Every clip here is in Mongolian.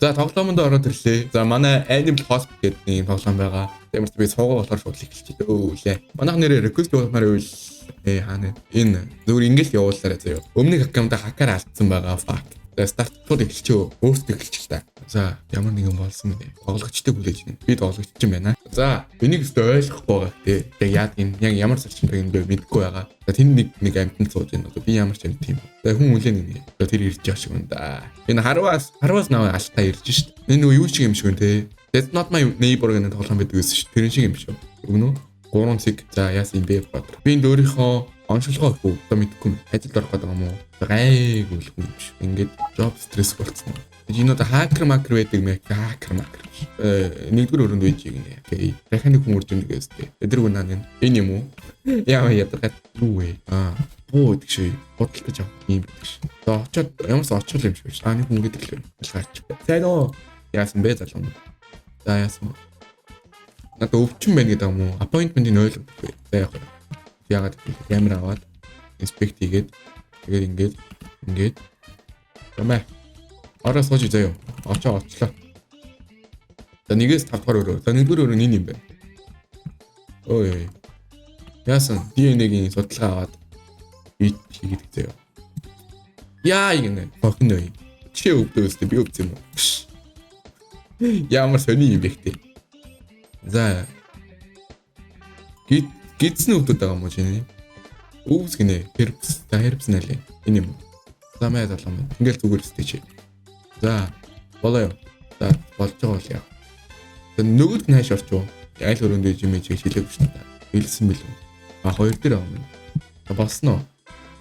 За, тоглоомонд ороод ирлээ. За, манай Animal Hospital гэдэг нэг тоглоом байгаа. Ямар ч би суугаа болохоор шууд эхэлчихээ. Өө лээ. Манайх нэрээ request явуулмаар байвал хаана энэ зүгээр ингээл явуулаарай заяа. Өмнөх аккаунта хакаар алдсан байгаа. Fuck. За, старт шууд эхэлчихөө. Өөртөө эхэлчих л та. За, ямар нэгэн болсон гинэ. Тоглогчтой хүлээж гинэ. Би тоглогч юм байна. За, энийг өстө ойлгохгүй байгаа тий. Яг яад юм яг ямар зарчимтай юм бэ мэдэхгүй байгаа. За, тэнд нэг нэг амьтанд сууж байна. Одоо би ямар ч амьт юм. За, хүн үлээ нэг. За, тэр ирж байгаа шиг байна да. Энэ харваас харваас наваа алтаа ирж шít. Энэ нөгөө юу шиг юм шиг байна те. That's not my neighbor гэдэг тоглоом байдаг гэсэн шít. Тэрэн шиг юм шиг. Өгнө үү? 3 цэг. За, яасан юм бэ, brother? Би энд өөрийнхөө онцлогоо өгөө. Одоо мэдэхгүй юм. Ажилд орох гэдэг юм уу? Гайгүй л хүн юм шиг. Ингээд job stress болцсон. Энэ одоо хакер макер байдаг мэ, хакер макер. Нэгдүгээр өрөөнд байж гинэ. Окей. Дахиад нэг хүн үрж ирнэ гэжтэй. Тэр хүн наа энэ юм уу? Яа ядаргаад юу вэ? Аа, буу гэдэг шиг худалдаж авах юм гэдэг шиг. За, очоод ямарс очил юм шиг байна. Аа, нэг хүн гэдэг л гарч. Сайн уу? Яасан бэ, залуу? За, яасан бэ? Надад өвчин байна гэдэг юм уу? Appointment-ийг ойлгохгүй. За, яг яагаад гэвэл камер аваад inspect хийгээд, тэгээд ингээд ингээд Ямаа. Ороо сууж заяа. Очоо очлоо. За, нэгээс 5 дугаар өрөө. За, нэгдүгээр өрөө энэ юм байна. Ой. Яасан DNA-гийн судалгаа аваад хийгээд заяа. Яа гинэ. Хохин ой. Чи өвдөө өстө, би өвдсөн юм уу? Ямар сони юм бэ гэдэг. За. Гид гидсэн өвдөд байгаа юм уу чиний? Өвс гинэ. Herpes. За, herpes нэлээ. Энэ юм уу? За, мэ залуу мэ. Ингээл зүгээр өстэй чи. За, болоо юу. За, болж байгаа бол яа. За, нөгөөд нь хайш орчих уу? Айл өрөөндөө жимээ чиг шилээгүй шүү дээ. Хэлсэн бэлүү. А, хоёр дээр байгаа юм. За, болсон уу?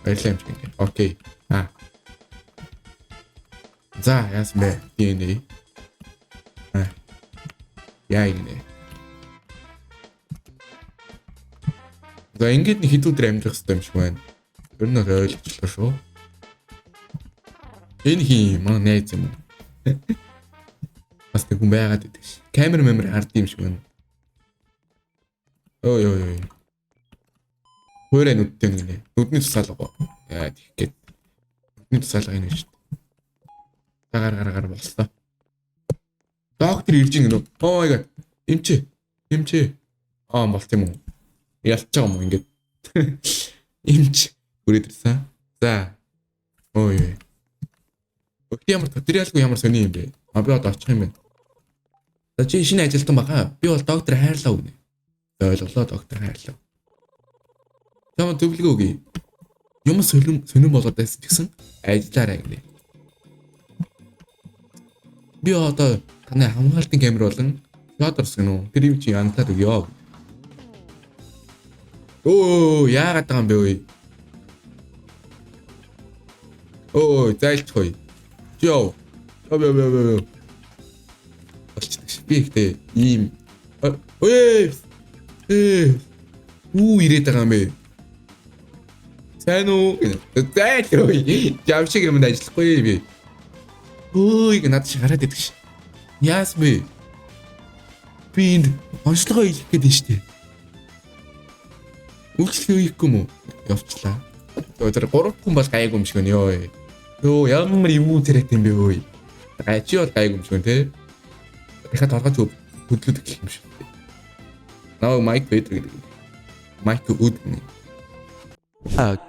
Баярлалаа юм шиг. Окей. А. За, яасан бэ? DNA. А. Яа гинэ. За, ингээд нэг хэд өдөр амьдрах хэрэгтэй юм шиг байна. Ер нь бол ойлгочлоо шүү. Энэ хин манай найз юм уу? Бас нэг хүн байгаад идэг ш. Камер мемер хард юм шиг байна. Ой ой ой. Хуурай нүдтэй гинэ. Нүдний тусаалга. Яа, тийх гээд. Нүдний тусаалга энэ шүү дээ. За, гар гар гар боллоо. Доктор ирж гин гэнэ. Oh my god. Эмчээ. Эмчээ. Аа, болт юм уу? Ялч байгаа юм уу ингээд? Эмч хүрээд ирсэн. За. Ой ой. Өгт ямар туториалгүй, ямар сони юм бэ? А, би одоо очих юм байна. За, чи шинэ ажилтан бага. Би бол доктор хайрлаа гэнэ. Ойлголоо, доктор хайрлаа. Чам зөвлөгөө өгье. Юм сонин сонин болоод байсан ч гэсэн ажиллаарай гэнэ. Би одоо таны хамгаалтын камер болон шодорс гэнэ үү? Тэр юм чи янтаад өгөө. Өө, яагаад байгаа юм бэ өө? Өө, зайлчих. Йоо. Йоо йоо йоо йоо. Болчихдаг ш. Би ихтэй ийм өө ээ юу ирээд байгаа юм бэ? Сайн уу? Зайл өө. Жам шиг юмд ажиллахгүй би. Өөй, над шиг гараад идэг ш. Яас бэ? Би энд онцлогоо хийх гээд байна шүү дээ. Үйлчлэгээ хийхгүй юм уу? Явчлаа. Тэр гурав хүн бол гайгүй юм шиг байна ёо. Йоо, ямар юм царайт юм бэ өө. Гай чи бол гайгүй юм шиг байна те. Дахиад торгож хөдлөд эхлэх юм шиг. Наа, Майк Бэдер гэдэг. Майк Үд гэнэ. А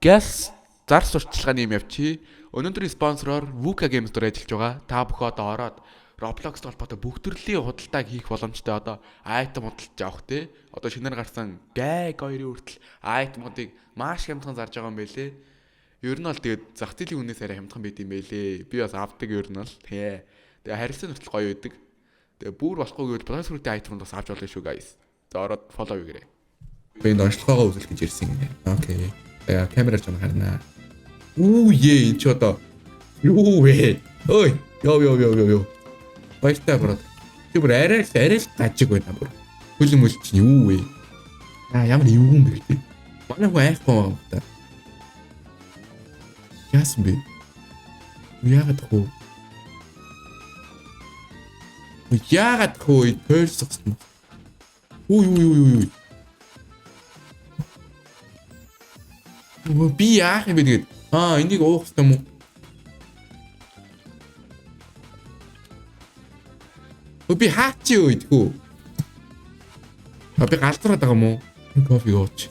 газ зар сурталчилгааны юм явчих. Өнөөдрийн спонсороор Vuka Games дээр ажиллаж байгаа. Та бүхэн одоо ороод Roblox холбоотой бүх төрлийн худалдааг хийх боломжтой, одоо item худалдаж авах те. Одоо шинээр гарсан Gag 2-ын хүртэл item-уудыг маш хямдхан зарж байгаа юм байлээ. Ер нь бол тэгээд зах зээлийн үнээс арай хямдхан байд юм байлээ. Би бас авдаг ер нь бол. Тэ. Тэгээ харилцаа хүртэл гоё байдаг. Тэгээ бүр болохгүй гэвэл Blox Fruit-ийн item бас авч болно шүү, guys. За, ороод follow хийгээрэй. Би энд онцлогоогоо үзүүлэх гэж ирсэн гинэ. Окей. Тэгээ камераар ч харнаа. Үү ээ, энэ ч одоо юу вэ? Ой, ёо ёо ёо ёо ёо. Баяртай, bro. Чи бүр арай л арай л гажиг байна бүр. Хөл мөл чинь юу вэ? Аа, ямар эвгүй юм бэ гэдэг. Манай хүн айхгүй байгаа юм та. Яасан бэ? Яагаад хөө? Яагаад хөө тойрсогсон? Үу үу үу үу. Би яах юм бэ тэгээд? Аа, энийг уух хэрэгтэй юм уу? Би хаач юу идэх үү? Би галзуураад байгаа юм уу? Кофе ууч.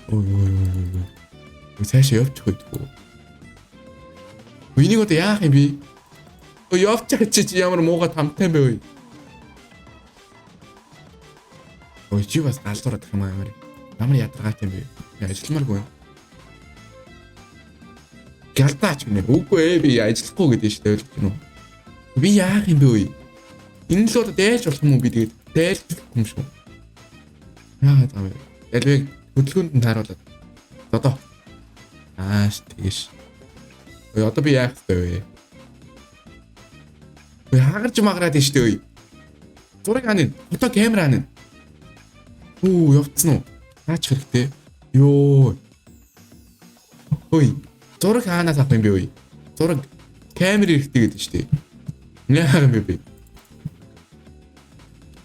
Ой ой ой ой. Цаашаа явчих үйдгүй. Энийг одоо яах юм би? Ой, явчих чи ямар мууга тамтай юм бэ ой. Ой, чи бас галзуураад юм амар. Ямар ядаргаатай юм бэ? Ажилламааргүй юм. Галдаач гинэ. Үгүй би ажиллахгүй гэдэг шүү дээ, ойлгож байна уу? Би яах юм бэ ой? Энэ л одоо дайлж болох юм уу би тэгээд дайлж болох юм шүү. Яагаад юм бэ? Ялвэг хөдөлгөөнд нь тааруулаад. Одоо. Ааш тэгш. Ой, одоо би яах ёстой вэ? Ой, хагарч магараад шүү дээ ой. Зураг хаана? Одоо камер хаана? Үу, явцсан уу? Наач хэрэгтэй. Йоо. Ой, зураг хаанаас авах юм бэ ой? Зураг камер хэрэгтэй гэдэг шүү дээ. Яах юм бэ би?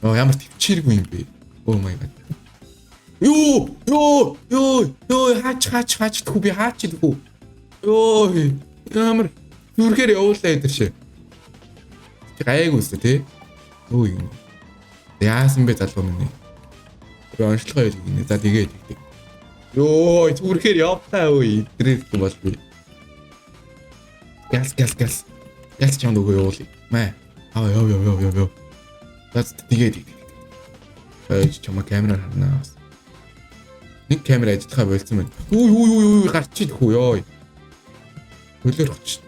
Оо, ямар төвчээргүй юм бэ? Oh my god. Йоо, ёо, ёо, ёо, хаач хаач хаач тхүү, би хаач тхүү. Ёо, ямар зүрхээр явуулаа гэдэг шээ. Гайгүй үстэй тий. Өө юм. Яасан бэ залуу минь? Би онцлогоо ял гинэ. За тэгээд тэгдэг. Йоо, зүрхээр явтаа өө идрээс бол би. Газ газ газ. Газ чамд өгөө явуулъя. Мэ. Аа яв яв яв яв яв. За тэгээд тэгдэг. Ой, чамаа камераар харнаа. Нэг камер ажиллахаа болцсон байна. Үу үу үу үу, гарч идэх үү ёо. Хөлөөр очиж.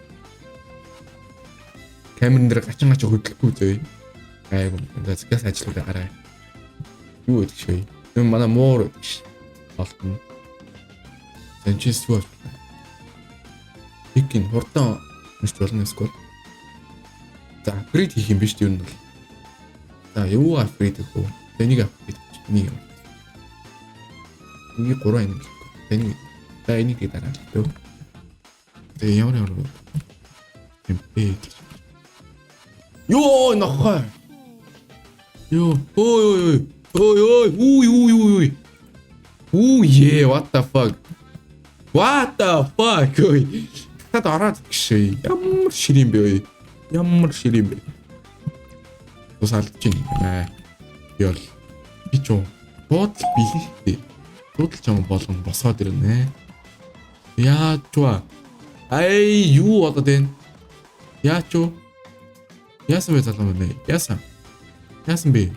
Камерын дээр гачин гачин хөдлөхгүй зөө. Айгу. За газ ажиллуулаа гараа. Юу гэдэг шээ. Энэ манай муур гэдэг ш. Олтно. Санчес юу вэ? Икин хурдан уншиж болно эсвэл. За upgrade хийх юм биш үү юм бол. За юу upgrade хийх вэ? За энийг upgrade хийх. Энийг юм. Энийг 3 анги. За энийг. За энийг тэгээ дараа л дөө. Тэгээ ямар ямар юм бэ? Йоо нохой. Йоо ой ой ой ой ой үй үй үй. Үу е, what the fuck? What the fuck? Ой. Тад ороод гişээ. Ямар шир юм бэ ой. Ямар шир юм бэ? Тус алдаж байна. Ёл. Би ч юм. Буудал бэлэн шүү. Буудал чам болгон босоод ирнэ. Яаж вэ? Ай, юу болоод байна? Яач юу? Яасан бэ залуу мэн? Яасан? Яасан бэ?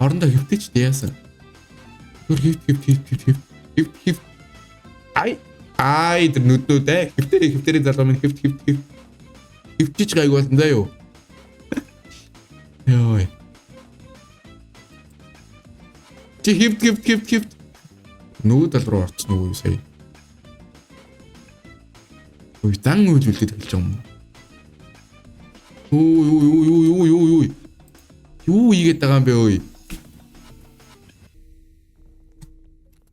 Орондоо хэвтэж дээ яасан? Түр хэвт хэвт хэвт хэвт хэвт хэвт хэвт. Ай ай тэр нүднүүд ээ. Хэвтэрээ хэвтэрээ залуу минь хэвт хэвт хэвт. Хэвтэж гайг болсон заа юу? Йой. Чи хэвт хэвт хэвт хэвт. Нөгөө тал руу орсон уу сая? Ой, зан үйл үлдээд эхэлж байгаа юм уу? Үй үй үй үй үй үй үй. Юу хийгээд байгаа юм бэ ой?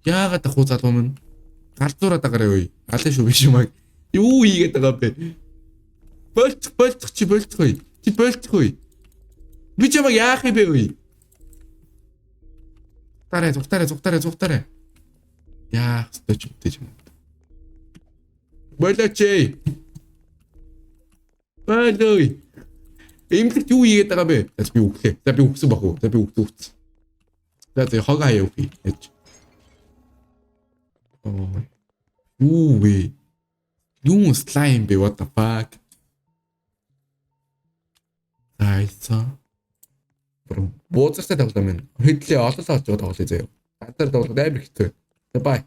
Яагаад ах уу залуу минь? Галзуураад байгаарай ой. Алаа шүү биш юм аа. Юу хийгээд байгаа юм бэ? Болчих болчих чи болчих ой. Чи болчих ой. Би чамайг яах юм бэ ой? Зугтаарай зугтаарай зугтаарай зугтаарай. Яах ёстой ч юм юм. Болооч ээ. Болоо. Эмнэлэгт юу хийгээд байгаа бэ? За би үхлээ. За би үхсэн бах уу? За би үхсэн үхсэн. За за хог хаяа үхье. Яаж. Оо. Юу вэ? Юу slime бэ? What the fuck? Зайсан. Бууцартай тоглоом юм. Хэдлээ олол олж байгаа тоглоё заяа. Гадар тоглоод амар хэцүү. За bye.